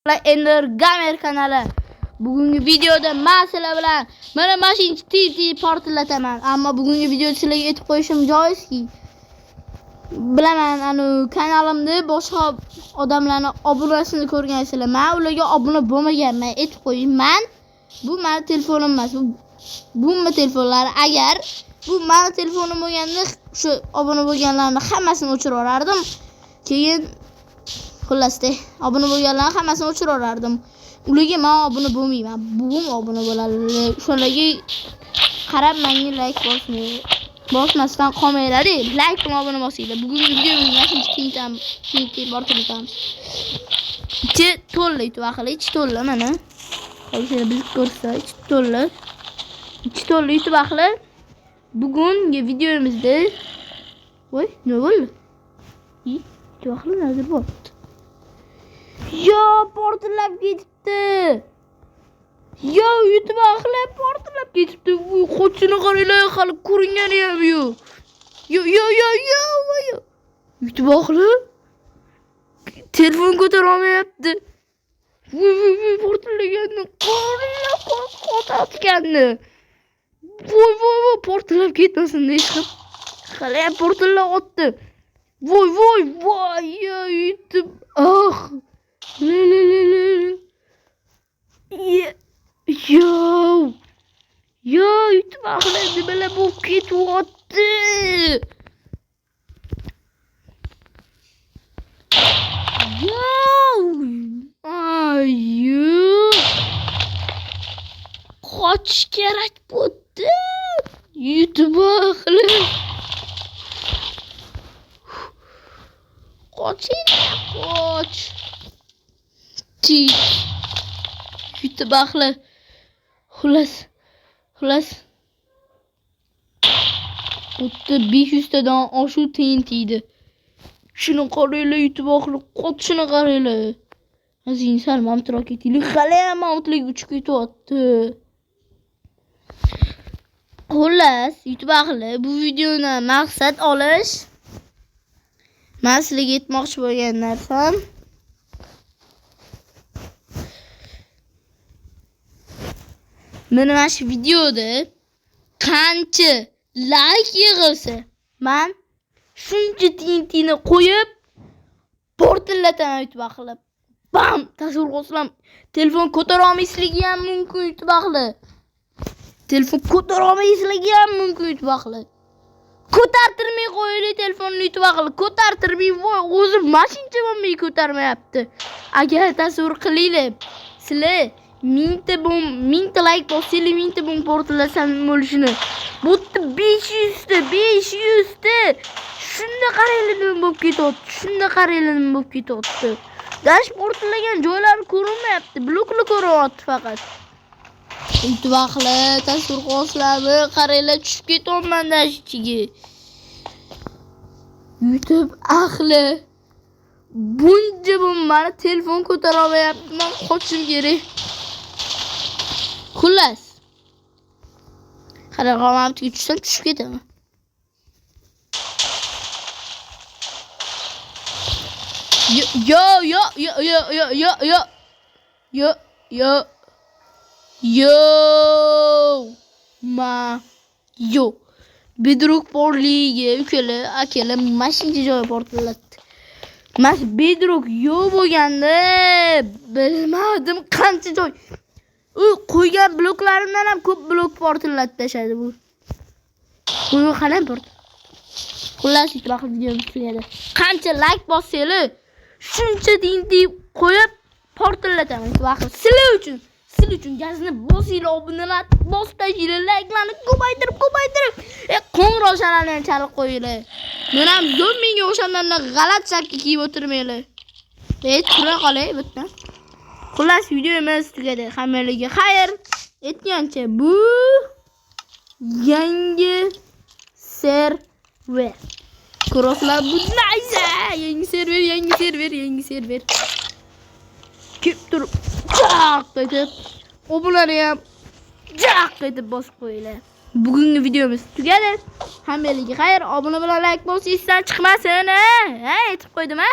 Ender Gamer kanali. Bugungi videoda men sizlar bilan mana mashinchi TNT portlataman. Ammo bugungi videoda sizlarga aytib qo'yishim joizki, bilaman anu kanalimda boshqa odamlarni obunasini ko'rgansizlar. Men ularga obuna bo'lmaganman. Aytib qo'yayman. Bu meni telefonim emas. Bu telefonlari agar bu meni telefonim bo'lganda shu obuna bo'lganlarni hammasini o'chirib yuborardim. Keyin xullasda obuna bo'lganlarni hammasini o'chirib yuborardim. Ularga men obuna bo'lmayman. Buvim obuna bo'ladi. O'shalarga qarab menga like bosmay, bosmasdan qolmanglar. Like bilan obuna bosinglar. Bugungi videomiz mana shu TNT portlatamiz. Ichi to'la YouTube ahli, ichi to'la mana. Hozir biz ko'rsa, ichi to'la. Ichi to'la YouTube ahli. Bugungi videomizda voy, nima bo'ldi? YouTube ahli nazir bo'pti. Yo, portlab ketibdi. Yo, YouTube ahli portlab ketibdi. Uy, qochini qaranglar, hali ko'ringani ham yo'q. Yo, yo, yo, yo, yo. YouTube ahli telefon ko'tara olmayapti. Vuy, vuy, vuy, portlaganni qaranglar, qotayotganni. Voy, voy, voy, portlab ketmasin deyishib. Hali ham portlab otdi. Voy, voy, voy, yo, YouTube. Ah. Le, le, le, le. Yo. Yo, YouTube ahli nimalar bo'lib ketyapti? Yo. Ayu. Qochish kerak bo'ldi. YouTube ahli. Qoching, qoch. Tik. YouTube ahli. Xullas. Xullas. O'tdi 500 tadan oshuv TNT edi. Shuni qaranglar YouTube ahli, qotishini qaranglar. Azin sal mamtiroq ketaylik. Hali ham mamtlik uchib ketyapti. Xullas, YouTube ahli, bu videoni maqsad olish. Men sizlarga aytmoqchi bo'lgan narsam mana shu videoda qancha like yig'ilsa, men shuncha TNTni qo'yib portlataman YouTube ahli. Bam! Tasavvur qilsam, telefon ko'tara olmasligi ham mumkin YouTube ahli. Telefon ko'tara olmasligi ham mumkin YouTube ahli. Ko'tartirmay qo'yaylik telefonni YouTube ahli. Ko'tartirmay, voy, o'zi mashincha bo'lmay ko'tarmayapti. Agar tasavvur qilinglar, sizlar 1000 ta bom, 1000 ta like bossanglar, 1000 ta bom portlasam bo'lishini. Bu yerda 500 ta, 500 ta. Shunda qaranglar nima bo'lib ketyapti. Shunda qaranglar nima bo'lib ketyapti. Dash portlagan joylari ko'rinmayapti. Bloklar ko'rinyapti faqat. YouTube ahli, tasavvur qilasizlarmi? Qaranglar, tushib ketyapman dash ichiga. YouTube ahli, buncha mani telefon ko'tara olmayapti. Men qochishim kerak. Xullas. Qarang, qomamtiga tushsam tushib ketaman. Yo yo yo yo yo yo yo yo yo yo ma yo bedrock porligi ukalar akalar mashincha joy portlatdi. Mas bedrock yo'q bo'lganda bilmadim qancha joy. U qo'ygan bloklarimdan ham ko'p blok portlatdi tashladi bu. Bu hali ham port. Xullas, YouTube ahli videomiz tugadi. Qancha like bossanglar, shuncha TNT qo'yib portlataman YouTube ahli. Sizlar uchun, sizlar uchun gazni bosinglar, obunalar bosib tashlanglar, likelarni ko'paytirib, ko'paytirib, qo'ng'iroq chalani ham chalib qo'yinglar. Men ham zombiga o'xshagandan g'alati shapka kiyib o'tirmanglar. Tura qolay bu yerdan. Xullas, videomiz tugadi. Hammalarga xayr. Aytgancha, bu yangi server. Ko'rasizlar, bu nayza. Yangi server, yangi server, yangi server. Kelib turib, jaq etib, obunalarni ham jaq etib bosib qo'yinglar. Bugungi videomiz tugadi. Hammalarga xayr. Obuna bilan like bosish esdan chiqmasin, ha? Ha, aytib qo'ydim, ha?